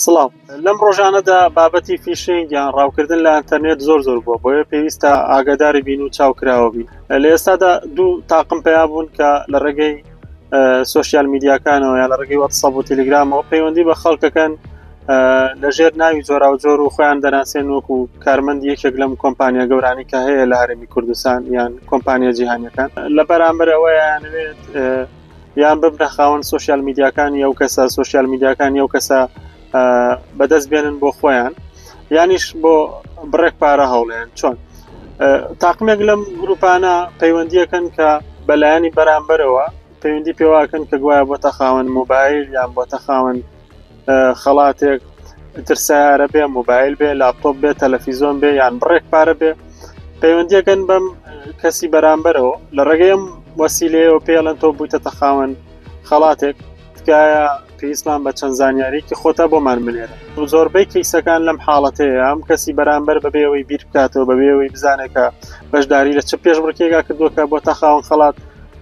سڵاو. لەم ڕۆژانەدا بابەتی فیشینگ یان ڕاوکردن لە ئەنتەرنێت زۆر زۆر بووە بۆیە پێویستە ئاگاداری بین و چاوکراوە بین لە ئێستادا دوو تاقم پیا بوون کە لە ڕێگەی سۆشیال میدیاکانەوە یا لە ڕێگەی واتساپ و تەلگرامەوە پەیوەندی بە خەڵکەکەن لە ژێر ناوی جۆراوجۆر و خۆیان دەناسێن وەکو کارمەندی یەکێک لەم کۆمپانیا گەورانی کە هەیە لە هەرێمی کوردستان یان کۆمپانیا جیهانیەکان لە بەرامبەر ئەوەیانوێت یان ببنە خاوەن سۆشیال میدیاکانی ئەو کەسە سۆشیال میدیاکانی ئەو کەسە بەدەست بێنن بۆ خۆیان یانیش بۆ بڕێک پارە هەوڵێن چۆن تاقمێک لەم گروپانە پەیوەندیەکەن کە بەلایەنی بەرامبەرەوە پەیوەندی پێواکەن کە گوایە بۆتە خاوەن مۆبایل یان بۆتە خاوەن خەڵاتێک تر سیارە بێ مۆبایل بێ لاپتۆپ بێ تەلەفیزۆن بێ یان بڕێک پارە بێ پەیوەندیەکەن بەم کەسی بەرامبەرەوە لە ڕێگەی ئەم وەسیلەیەوە پێڵەن تۆ بوویتە خاوەن خەڵاتێک تکایە پێویستمان بە چەند زانیاریکی خۆتە بۆمان بنێرە زۆربەی کەیسەکان لەم حاڵەتەیە ئەم کەسی بەرامبەر بەبێەوەی بیر بکاتەوە بەبێەوەی بزانێت کە بەشداری لە چ پێشبڕکێگا کردووە کە بۆتە خاوەن خەڵات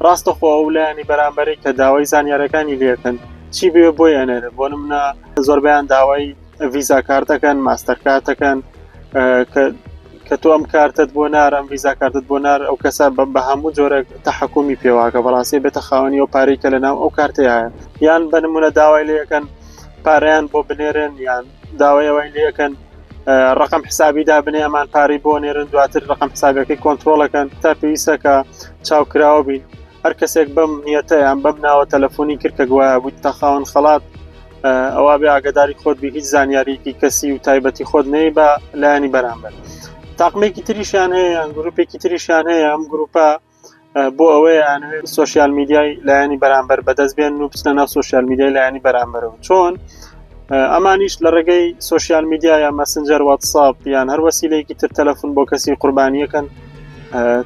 ڕاستەخۆ ئەو لایەنی بەرامبەری کە داوای زانیارەکانی لەکەن چی بێ بۆی ئەنێرێت بۆ نمونە زۆربیان داوای ڤیزا کارتەکەن ماستەر کارتەکەن کە کە تۆ ئەم کارتت بۆ نار ئەم ڤیزا کارتت بۆ نار ئەو کەسە بە هەموو جۆرێک تەحکومی پێواکە بەڕاستی بێتە خاوەنی ئەو پارەی کە لەناو ئەو کارتەیە یان بە نمونە داوای لەکەن پارەیان بۆ بنێرن یان داوای ئەوەی لەکەن ڕقم حسابی دابنێ ئەمان پارەی بۆ نێرن دواتر ڕقم حسابەکەی کۆنتترۆلەکەن تا پێویستە کە چاوکراوە بین هەر کەسێک بەم نیەتە یان بەم ناوە تەلەفۆنی کرد کە گوایە بوویتە خاوەن خەڵات ئەوا بێ ئاگداری خۆت بی هیچ زانیاریکی کەسی و تایبەتی خۆت نەی بە لایەنی بەرامبەر تاقمێکی تریشیان هەیە یان گروپێکی تریشیان هەیە ئەم گروپە بۆ ئەوەیە ئەنوێ سۆشیال میدیای لایەنی بەرامبەر بەدەست بێن و بچنە ناو سۆشیال میدیای لایەنی بەرامبەرەوە چۆن ئەمانیش لە ڕێگەی سۆشیال میدیا یا مەسنجەر واتساپ یان هەر وەسیلەیەکی تر تەلەفۆن بۆ کەسی قوربانیەکەن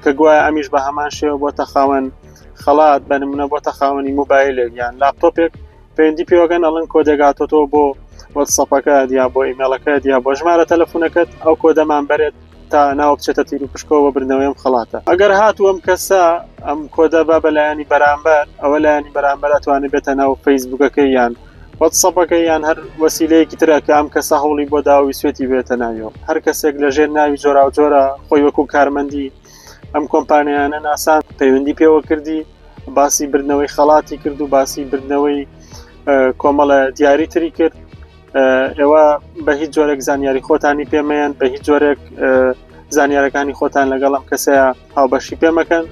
کە گوایە ئەمیش بە هەمان شێوە بۆتە خاوەن خەڵات بە نمونە بۆتە خاوەنی مۆبایلێک یان لاپتۆپێک پەیوەندی پێوەگەن ئەڵن کۆدێک هاتۆتەوە بۆ واتساپەکە یا بۆ ئیمێڵەکەت یا بۆ ژمارە تەلەفۆنەکەت ئەو کۆدەمان بەرێت تا ناوە بچێتە تیر و پشکەوە بە بردنەوەی ئەم خەڵاتە ئەگەر هاتوو ئەم کەسە ئەم کۆدە با بە لایەنی بەرامبەر ئەوە لایەنی بەرامبەر ئەتوانێت بێتە ناو فەیسبوکەکەی یان واتساپەکە یان هەر وەسیلەیەکی ترە کە ئەم کەسە هەوڵی بۆ داوی سوێتی بێتە ناویەوە هەر کەسێک لە ژێر ناوی جۆراوجۆرە خۆی وەکو کارمەندی ئەم کۆمپانیانە ناسان پەیوەندی پێوە کردی باسی بردنەوەی خەڵاتی کرد و باسی بردنەوەی کۆمەڵە دیاری تری کرد ئێوە بە هیچ جۆرێک زانیاری خۆتانی پێمەیەن بە هیچ جۆرێک زانیارەکانی خۆتان لەگەڵ ئەم کەسەیە هاوبەشی پێمەکەن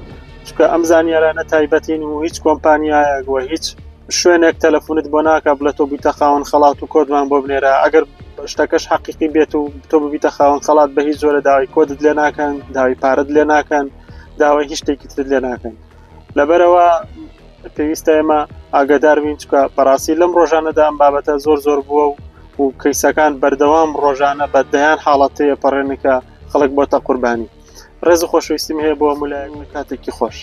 چکە ئەم زانیارانە تایبەتین و هیچ کۆمپانیایەک و هیچ شوێنێک تەلەفۆنت بۆ ناکە بڵێ تۆ بیتە خاوەن خەڵات و کۆدمان بۆ بنێرە ئەگەر شتەکەش حەقیقی بێت و تۆ ببیتە خاوەن خەڵات بە هیچ جۆرە داوای کۆدت لێ ناکەن داوای پارەت لێ ناکەن داوای هیچ شتێکی ترت لێ ناکەن لەبەرەوە پێویستە ئێمە ئاگادار بین چکە بەڕاستی لەم ڕۆژانەدا ئەم بابەتە زۆر زۆر بووە و و کەیسەکان بەردەوام ڕۆژانە بە دەیان حاڵەت تێپەڕێنن کە خەڵک بۆتە قوربانی ڕێز و خۆشەویستیم هەیە بۆ هەموو لایەک کاتێکی خۆش.